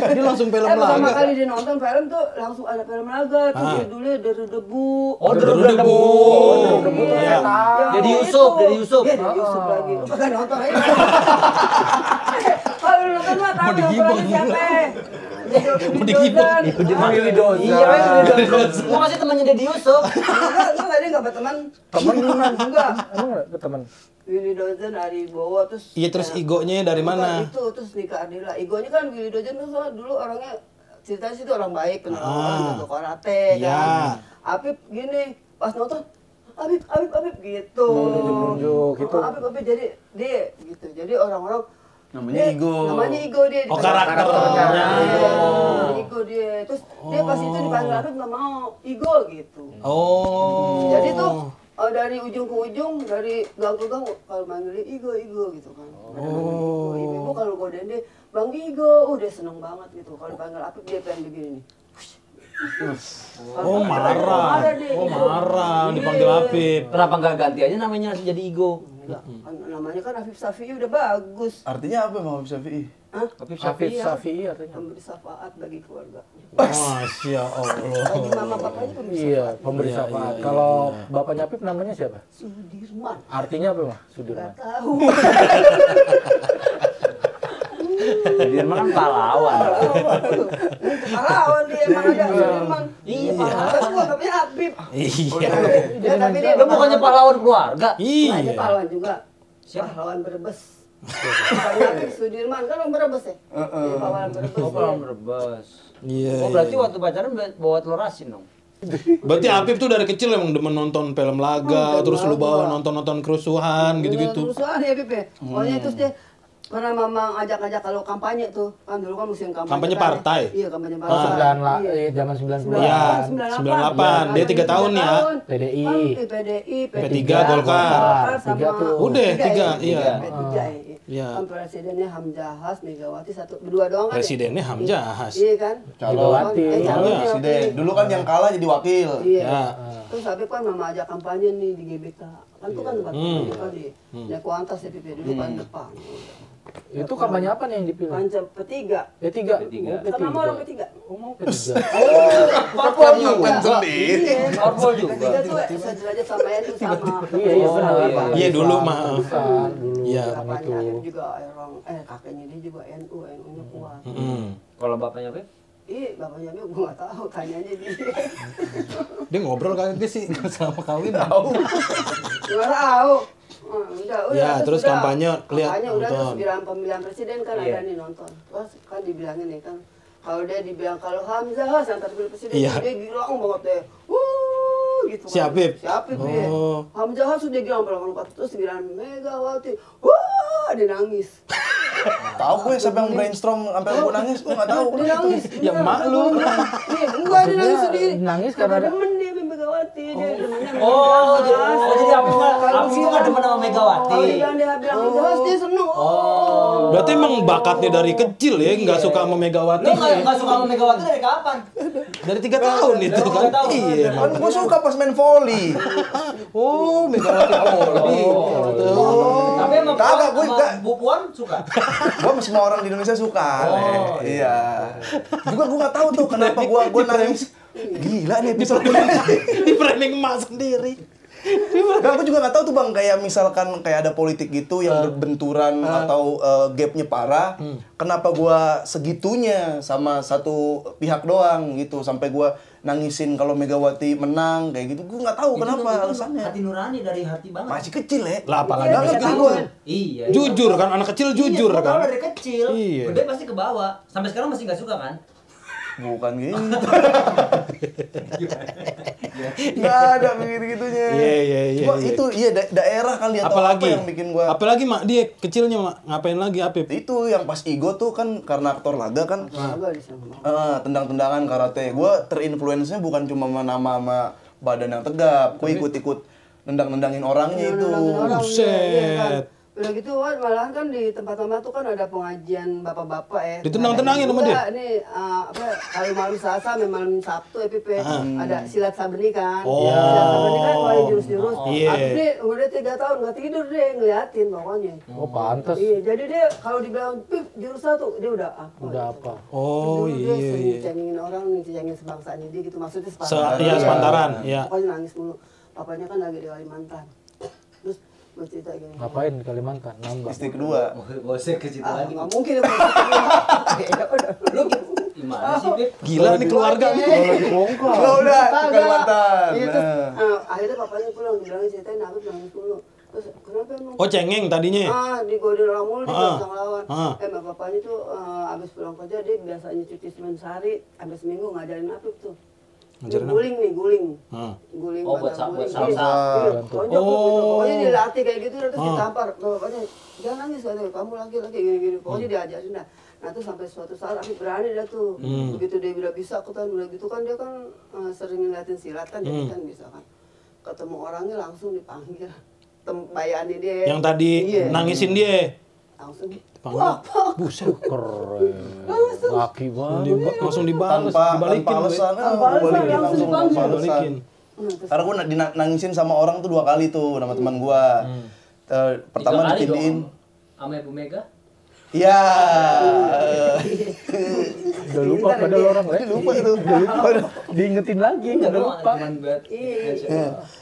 Dia langsung film Pertama laga. kali dia nonton film tuh langsung ada film laga, tuh judulnya Deru-Debu. Oh, Debu. Debu tuh Iya. saya tahu. Dedi Yusuf, Dedi Yusuf. Iya, Dedi Yusuf lagi. Lu kagak nonton aja. Kalau lu nonton mah tahu digibeng. siapa. Mau digibeng. Willy Dozan. Iya, Dedi Yusuf. Gua masih temannya Dedi Yusuf. Enggak, dia enggak berteman. Temenan Enggak. Emang nggak teman? Willy Dozan, Ari Bowo, terus Iya, terus Igonya dari mana? Bukan itu, terus Nika Ardila. Igonya kan Willy Dozan tuh soalnya dulu orangnya ceritanya sih tuh orang baik, kenal orang jago karate Iya. kan. Apip gini, pas nonton Apip gitu. Nunjuk-nunjuk gitu. Apip jadi dia gitu. Jadi orang-orang Namanya Igo. Namanya Igo dia. Oh, karakternya. Igo dia. Terus dia pas itu dipanggil Apip nggak mau Igo gitu. Oh. Jadi tuh dari ujung ke ujung, dari gang ke gang, kalau manggilnya Igo gitu kan. Oh. Ibu kalau godain dia, Bang Igo, dia seneng banget gitu. Kalau dipanggil Apip dia pengen begini nih. Oh, marah. dia, Oh, Igo. marah dipanggil Apip. Kenapa nggak ganti aja namanya langsung jadi Igo? Namanya kan Afif Safi'i udah bagus. Artinya apa Bang Habib Syafi'i? Hah? Apip Syafii Syafi'i. Safi'i artinya. Pemberi syafaat bagi keluarga. Masya Allah. Bagi mama papanya pemberi Iya, syafaat. pemberi Iya, syafaat. iya, Kalau bapaknya Apip namanya siapa? Sudirman. Artinya apa, Mah? Sudirman. Gak tahu. Sudirman kan pahlawan. Pahlawan dia emang ada Sudirman. Iya. Pahlawan gua namanya Habib. Iya. Ya, tapi dia Lu bukannya pahlawan keluarga? Nah, dia Iya. pahlawan juga. Siapa? Pahlawan Brebes. Bukannya Habib Sudirman kan orang Brebes ya? Dia pahlawan Brebes. Oh, dia. pahlawan Brebes. Iya. Oh, berarti iya. waktu pacaran bawa telur asin dong? Berarti Apip tuh dari kecil emang demen nonton film laga, Oh, terus lu bawa laga. nonton-nonton kerusuhan gitu-gitu. Terus ya Habib ya. Pokoknya terus dia pernah mama ngajak-ngajak kalau kampanye tuh kan dulu kan musim kampanye. Kampanye kan, partai? Iya kampanye Oh, partai. 98, Iya. zaman 90. Iya, 98. 98. Dia 3 tahun ya. PDI. Kan PDI, P3, Golkar. Tiga tuh. Udah, tiga, iya. P3 ya. Iya. Kan presidennya Hamzahas, Megawati berdua doang kan. ya? Presidennya Hamzahas. Iya kan? Megawati. Calonnya Presiden. wakil. Dulu kan yang kalah jadi wakil. Iya. Ya. Terus Habib kan mama ajak kampanye nih di GBK. Kan itu kan tempat kampanye kan di Kuantas ya Habib ya, dulu kan depan. Itu kampanye apa nih yang dipilih? Panjang P3. P3. P3. Oh, Kan nama orang P3. Oh, mau P3. Parpol juga. sendiri. Iya. Parpol juga. P3 tuh sederajat sama NU sama. Iya, iya benar. iya. Iya, dulu mah. Bukan, dulu Iya. zaman itu. Bapaknya Habib juga orang kakeknya dia juga NU-nya kuat. Kalau bapaknya Apip? Iya, bapaknya Habib gua nggak tahu, tanyanya dia. Dia ngobrol kagak sih selama kawin. Nggak tahu. Udah, Ya, terus udah. kampanye, lihat, Kampanye udah nonton. terus bilang pemilihan presiden kan Iya. ada nih nonton. Terus kan dibilangin nih kan, kalau dia dibilang kalau Hamzahas yang terpilih presiden Iya. dia girang banget deh. gitu. Si Apip? Si Apip ya. Oh. Hamzah sudah bilang terus bilang Megawati. Wah, dia nangis. Tahu gue siapa yang brainstorm sampai gue nangis, gue nggak tahu. Dia nangis. Ya maklum. Iya, enggak dia nangis sendiri. Nangis karena ada- demen dia sama Megawati, dia demennya sama Oh, Megawati. jadi Apip itu nggak demen sama Megawati. Oh, dia bilang Megawati dia seneng. Oh. Berarti emang bakatnya dari kecil ya, nggak suka sama Megawati. Lu nggak suka sama Megawati dari kapan? Dari 3 tahun itu Dari kan. 3 tahun. Iya, Kan emang. gue suka pas main volley. Oh, Megawati volley. Tapi emang Kagak, gue sama enggak. Bu Puan suka. Gue sama semua orang di Indonesia suka. Oh, Iya. Juga gue nggak tahu tuh kenapa gue nangis. Gila nih episode ini. Di framing emak sendiri. Gak, aku juga nggak tahu tuh bang, kayak misalkan kayak ada politik gitu yang benturan atau gapnya parah. Kenapa gua segitunya sama satu pihak doang gitu, sampai gua nangisin kalau Megawati menang kayak gitu. Gua nggak tahu kenapa alasannya. Hati nurani dari hati banget. Masih kecil ya. Lah apalagi Nggak ngerti gitu. gua. Iya. Jujur kan, anak kecil jujur Iya, kan. kalau dari kecil, Iya. gede pasti ke bawah. Sampai sekarang masih nggak suka kan? Bukan gitu. Nggak ada begitu-gitunya. Iya. Cuma itu iya daerah kali atau Apalagi apa yang bikin gua. Apalagi mak dia kecilnya mak ngapain lagi Apip? Itu yang pas Igo tuh kan karena aktor laga kan. Agak di sana. Tendang-tendangan karate. Gue terinfluence-nya bukan cuma sama nama sama badan yang tegap. Gue ikut-ikut nendang-nendangin orangnya itu. Nendangin orang, Buset. iya kan. Udah gitu Wan, malahan kan di tempat-tempat tuh kan ada pengajian bapak-bapak ya. Ditendang-tendangin sama dia? Nih, kalau malam Selasa, malam Sabtu EPP ada silat sabeni kan. Oh. Silat sabeni kan mulai jurus-jurus. Iya. Tapi dia udah 3 tahun nggak tidur deh ngeliatin pokoknya. Oh, pantas. Iya, jadi dia kalau dibilang Pip jurus 1, dia udah apa? Udah apa? Oh Dulu iya dia sering iya. cengin orang, cengin sebangsanya dia gitu, maksudnya Iya sepantaran, iya. Pokoknya nangis dulu. Papanya kan lagi di Kalimantan. Terus gue cerita gini. Ngapain di Kalimantan? Nambah. Istri kedua. Gak usah ke situ lagi. Nggak mungkin ya. Ya udah. Lu gimana sih, Pip? Gila nih keluarga nih. Kalau lagi bongkar. Lo udah ke Kagak. Kalimantan. Iya, terus Nah. akhirnya papanya pulang, dibilangin ceritain aku nangis dulu. Terus kenapa emang? Oh cengeng tadinya. Digodain orang mulu dia nggak bisa ngelawan. Ah. Emang bapaknya tuh abis pulang kerja dia biasanya cuti Senin sehari, sampai seminggu ngajarin Apip tuh. Ngajarin apa? Guling nih, guling. Ah. Guling Oh, buat batang guling. salsa. Iya, tonjok gitu. Pokoknya Oh. dilatih kayak gitu terus ditampar. Pokoknya jangan nangis katanya, kamu laki-laki gini-gini. Pokoknya diajarin dah. Nah tuh sampai suatu saat Apip berani dah tuh. Begitu dia udah bisa ikutan, udah gitu kan dia kan sering ngeliatin silat kan, jadi kan bisa kan. Ketemu orangnya langsung dipanggil. Bayannya dia. Yang tadi Iya. nangisin dia. Langsung. Panggil. Wah, Pak. Buset. Keren. Laki banget. Langsung dibales, Tanpa dibalikin. alasan. Tanpa alasan, Balikin langsung langsung dipanggil. tanpa alasan. Balikin. Karena gue nangisin sama orang tuh 2 kali tuh sama teman gue. Pertama 3 kali ditindihin. dong sama Ibu Mega. Iya. Udah lupa padahal orang lain. Lupa itu. Diingetin lagi, udah lupa. Cuman buat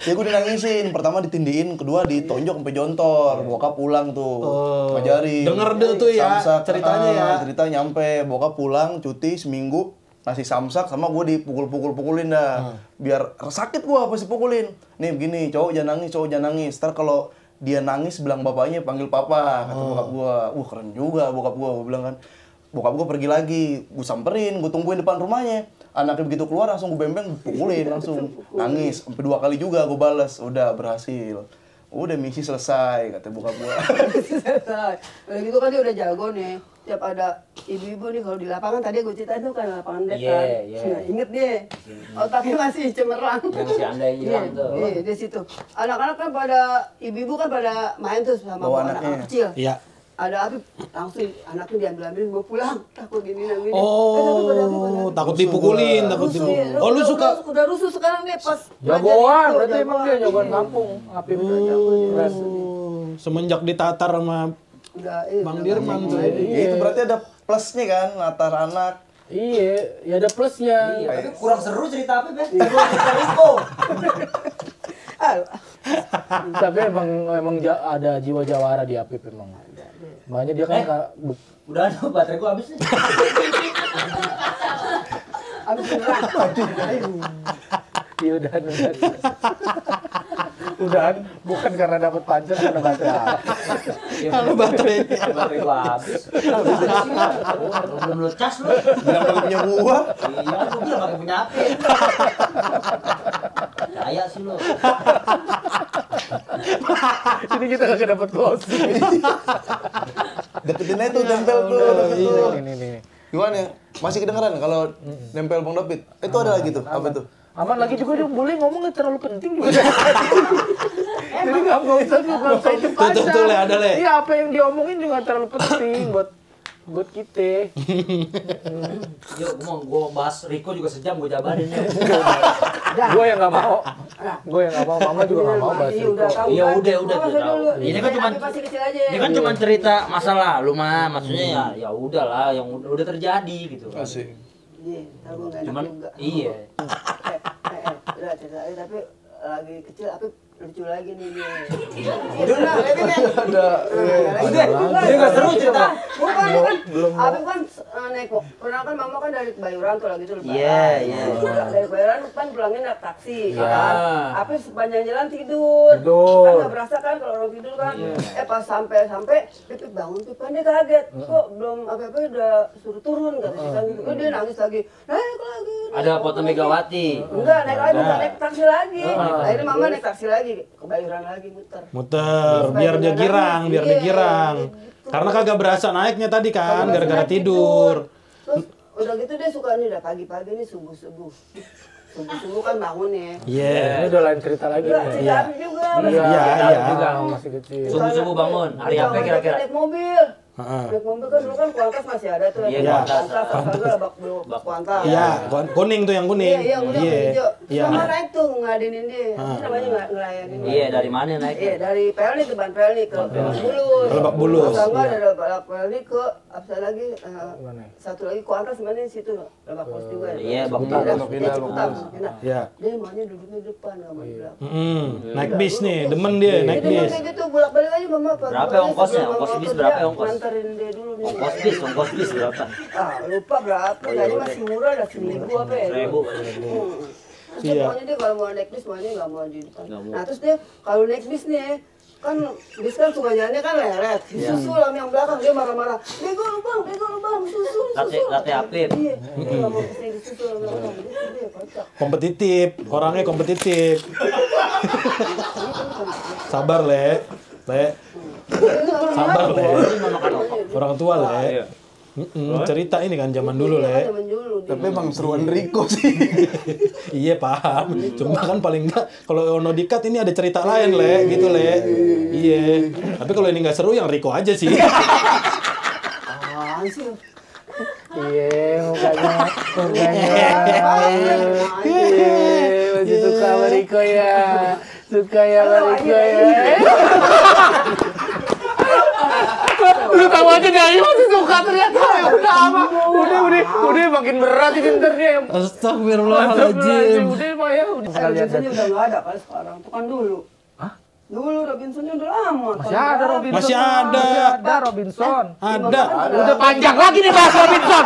Ya, gue dinangisin. Pertama ditindihin, kedua ditonjok sampai jontor. Bokap pulang tuh, ngajarin. Denger deh tuh ya, Samsak, ceritanya ya. Cerita nyampe, bokap pulang cuti seminggu ngasih samsak sama gue dipukul-pukulin dah. Biar sakit gue pasti pukulin. Nih begini, cowok jangan nangis. Ntar kalau dia nangis bilang bapaknya panggil papa, kata bokap gue. Keren juga bokap gue bilang kan. Bokap gue pergi lagi, gue samperin, gue tungguin depan rumahnya. Anaknya begitu keluar langsung gue bembeng, pukulin langsung. Nangis, sampai 2 kali juga gue balas. Udah berhasil. Udah misi selesai, kata bokap gue. Selesai. Udah gitu kan dia udah jago nih. Tiap ada ibu-ibu nih kalau di lapangan, tadi gue ceritain tuh kan lapangan dek kan. Iya. Nah, inget dia. Otaknya masih cemerlang. yang si Anda hilang tuh. Iya, di situ. Anak-anak kan pada, ibu-ibu kan pada main tuh sama Bawa anak-anak anaknya. kecil. Iya. Ada Apip, langsung anaknya diambil-ambilin, mau pulang. Takut gini, gini. Oh, takut dipukulin, takut dipukulin. Oh, lu suka Udah rusuh sekarang nih pas. Jagoan, belajar berarti itu, emang dia jagoan kampung. Apip udah jago. Keren. semenjak ditatar sama Udah, Bang Dirman tuh. Ya, itu berarti ada plusnya kan, latar anak. Iya, ya ada plusnya. Iya, tapi kurang seru cerita apa, Ben? Kurang cerita Riko. Tapi emang ada jiwa jawara di Apip emang. Makanya dia kan Udah ada baterai gua habis nih. Abis beneran. Iya udahan. Udahan bukan karena dapat pacar, karena baterai. Kalau baterai. Baterai gua habis. Belum lu cas lu. Bilang kalau punya gua. Iya, gua bilang pakai punya HP. percaya sih lo. Ini kita nggak dapat closing. Deketin aja tuh, tempel tuh. Ini. Gimana ya? Masih kedengeran kalau nempel Bang David? Itu ada lagi tuh, apa tuh? Aman lagi juga dia boleh ngomongnya terlalu penting juga. Jadi nggak usah itu panjang. Tuh, Le, ada, Le. Iya, apa yang diomongin juga terlalu penting buat kita. Yuk, gua bahas Riko juga sejam gua jabarin ya. Gue yang nggak mau. Mama juga nggak mau bahas Riko. Iya udah tuh tahu. Ini kan cuma masih kecil aja. Ini kan cuma cerita masa lalu mah, maksudnya ya udahlah yang udah terjadi gitu kan. Asik. Iya, aku nggak enak Cuman juga. iya. Udah cerita aja, tapi lagi kecil tapi lucu lagi nih dia. Udah. Dia nggak seru cerita. Bukan kan, Abi kan naik pernah kan mama kan dari Bayuran tuh lagi tuh. Iya. Dari Bayuran kan pulangnya naik taksi. Iya. Kan? Abi sepanjang jalan tidur. Kan nggak berasa kan kalau orang tidur kan. Pas sampai Pipit bangun Pipan dia kaget. Kok belum apa-apa udah suruh turun kata dia kan gitu. Dia nangis lagi. Naik lagi. Ada foto Megawati. Enggak, naik taksi lagi. Akhirnya mama naik taksi lagi, ke Bayuran lagi Muter, biar dia girang. Karena kagak berasa naiknya tadi kan, gara-gara tidur. Terus udah gitu dia suka nih udah pagi-pagi nih subuh-subuh kan bangun ya. Ini udah lain cerita lagi Enggak, nih. cerita Abi juga. Iya. Juga masih kecil. Subuh-subuh bangun. Hari apa kira-kira? Naik mobil. Naik mobil kan dulu kan Kuantas masih ada tuh. Iya, Kuantas. Bak Kuantas. Iya, kuning tuh yang kuning. Iya, udah hijau. Iya. Sama naik tuh ngadenin dia. Apa namanya ngelayanin. Iya, dari mana naik? Iya, dari Pelni ke Ban Pelni ke Bulus. Lebak Bulus. Kalau enggak dari Lebak Pelni ke apa lagi satu lagi Kuantas mana di situ Lebak Bulus juga. Iya, Bak Bulus. Iya. Dia maunya duduknya depan sama belakang. Naik bis nih, demen dia naik Jadi bis. kayak gitu bolak-balik aja mama. Berapa ongkosnya? Ongkos bis berapa ongkos? Nganterin dia dulu nih. Ongkos bis berapa? Lupa berapa, kayaknya masih murah dah 1.000 apa ya. 1.000. Terus dia pokoknya dia kalau mau naik bis maunya nggak mau di depan. Nah terus dia kalau naik bis nih kan bis kan suka jalannya kan leret, disusul sama yang belakang dia marah-marah. Bego lu bang, susul. Late apip. Iya, dia nggak mau kesini disusul sama orang, dia kocak. Kompetitif, orangnya kompetitif. Sabar, Le. Sabar, Le. Orang tua, Le. Cerita ini kan zaman dulu, Le. Tapi emang seruan Riko sih. Iya, paham. Cuma kan paling enggak kalau Ono dikat ini ada cerita lain, Le, gitu, Le. Iya. Tapi kalau ini nggak seru yang Riko aja sih. Iya, mukanya. Masih suka sama Riko ya. Suka ya sama Riko ya. Lu tahu aja dari masih suka ternyata. Udah apa? Udah makin berat ini ntar dia. Astagfirullahaladzim. Udah Pak ya. Robinsonnya udah nggak ada kan sekarang, itu kan dulu. Dulu Robinsonnya udah lama. Masih ada Robinson. Masih ada. Ada Robinson. Ada. Udah panjang lagi nih bahas Robinson.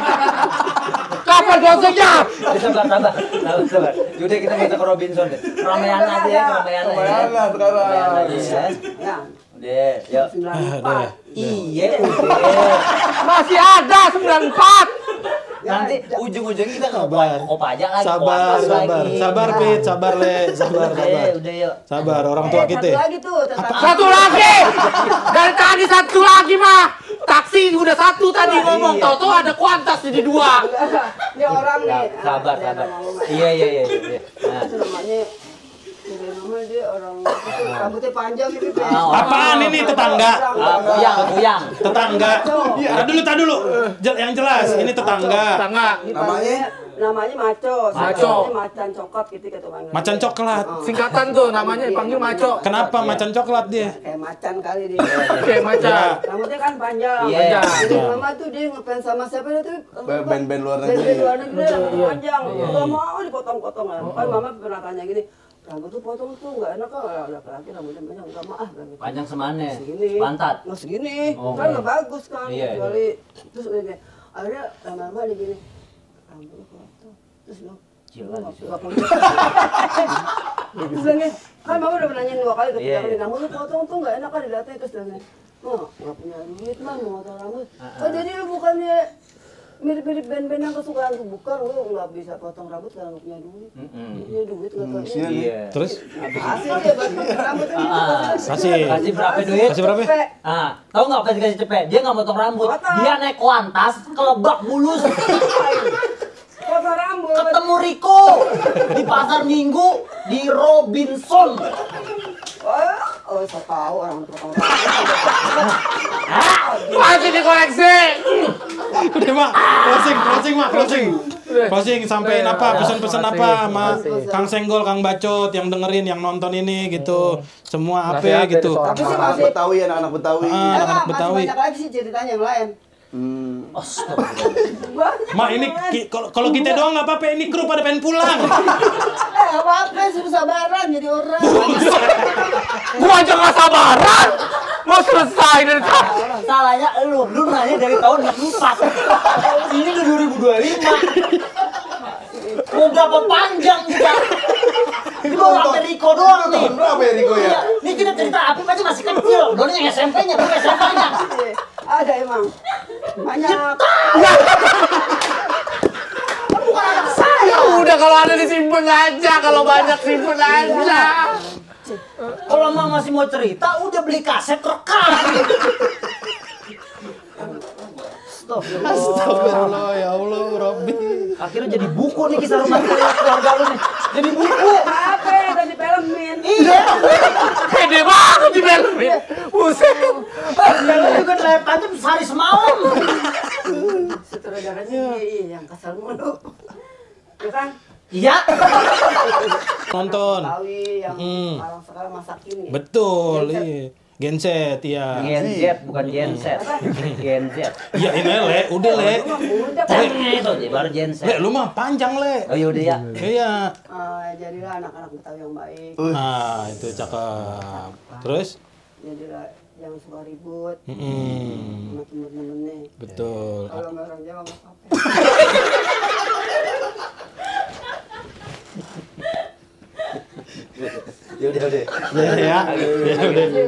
Kapan gosoknya? Sabar. Yaudah kita minta ke Robinson deh. Keramaian aja ya, keramaian aja. Sekarang. Ya. Udah, yuk. 94. Iya, udah. Masih ada 94. Nanti ujung-ujungnya kita Sabar. pajak lagi. Sabar, Pit. Sabar, Le. Sabar. Udah, yuk. Sabar, orang tua kita. Satu lagi tuh tentang Satu lagi. Dari tadi satu lagi mah. Taksi udah satu tadi ngomong. Tahu-tahu ada Kuantas jadi dua. dia orang nih. Sabar. Iya. Nah. Itu namanya dia orang rambutnya panjang gitu. Apaan ini tetangga? Kuyang. Tetangga. Tak dulu. Yang jelas, ini tetangga. Namanya Maco. Macan coklat gitu kata manggil. Macan coklat. Singkatan tuh namanya dipanggil Maco. Kenapa macan coklat dia? Kayak macan kali dia. Oke, macan. Rambutnya kan panjang. Iya. Jadi mama tuh dia ngefans sama siapa dia tuh? Band-band luar Band negeri. luar negeri rambut panjang. Enggak mau dipotong-potong. Kan mama pernah tanya gini, rambut tuh potong tuh enggak enak kan laki-laki rambutnya panjang enggak maaf gitu. Panjang semane. Segini. Pantat. Nggak segini. Oh, Kan iya. nggak bagus kan. Iya. Kecuali terus udah deh. Akhirnya lama-lama dia gini. Rambutnya potong. Terus lo Gila, nggak punya. Terus bilangnya, kan mama udah nanyain 2 kali ketika Iya. rambut lu potong tuh nggak enak kan dilihatnya terus bilangnya, nggak punya duit mah mau potong rambut. Oh jadi lu bukannya mirip-mirip band-band yang kesukaan gue. Bukan, gue nggak bisa potong rambut karena nggak punya duit. Punya duit nggak tahu. Iya. Terus Hasil dia buat potong rambut ini. Kasih berapa duit? kasih berapa? Cepet. Ah, tahu nggak apa dikasih cepet? Dia nggak potong rambut. Potong. Dia naik kuantas ke Lebak Bulus. Potong rambut. Ketemu Riko di pasar Minggu di Robinson. Saya tahu orang potong rambut. Masih dikoleksi. Udah mak, closing sampein apa pesan-pesan apa sama Kang Senggol, Kang Bacot yang dengerin, yang nonton ini gitu, semua apa Nasihat dari gitu. seorang Tapi sih Anak masih Betawi, anak-anak Betawi. Anak-anak masih Betawi. banyak lagi sih ceritanya yang lain. Banyak. Mak ini kalau kita doang nggak apa-apa, ini kru pada pengen pulang. Apa-apa suruh sabaran jadi orang. Gua aja nggak sabaran. Mau selesai dari tadi. Salahnya lu nanya dari tahun 64. Ini udah 2025. Mau berapa panjang kita? Ini baru sampai Riko doang nih. Berapa ya Riko ya? Iya, ini kita cerita Apip aja masih kecil. Doni yang SMP-nya, bukan SMA-nya. Ada emang. Banyak. Bukan anak saya. Udah kalau ada disimpan aja, kalau banyak simpen aja. Kalau Mang masih mau cerita, udah beli kaset rekam. Astagfirullah, ya Allah, Robby. Akhirnya jadi buku nih kisah rumah tangga keluarga lu nih. Jadi buku. Apa udah difilmin. Iya. Pede banget di filmin. Buset. Dan lu juga lepannya sehari semalam. Sutradaranya yang kesel mulu. Ya kan? Iya. Nonton. Betawi yang sekarang masakin ya. Betul, iya. Genset, iya. Gen Z bukan Gen Z. Gen Z. Iya ini le, udah le. Itu sih baru Gen Z. Le, lu mah panjang le. Oh yaudah ya. Iya. Jadilah anak-anak Betawi yang baik. Nah, itu cakep. Terus? Jadilah yang suka ribut Mm-mm. sama temen-temennya. Betul. Kalau nggak orang Jawa nggak apa-apa. Yaudah. Ya, ya. Ya udah. Ya.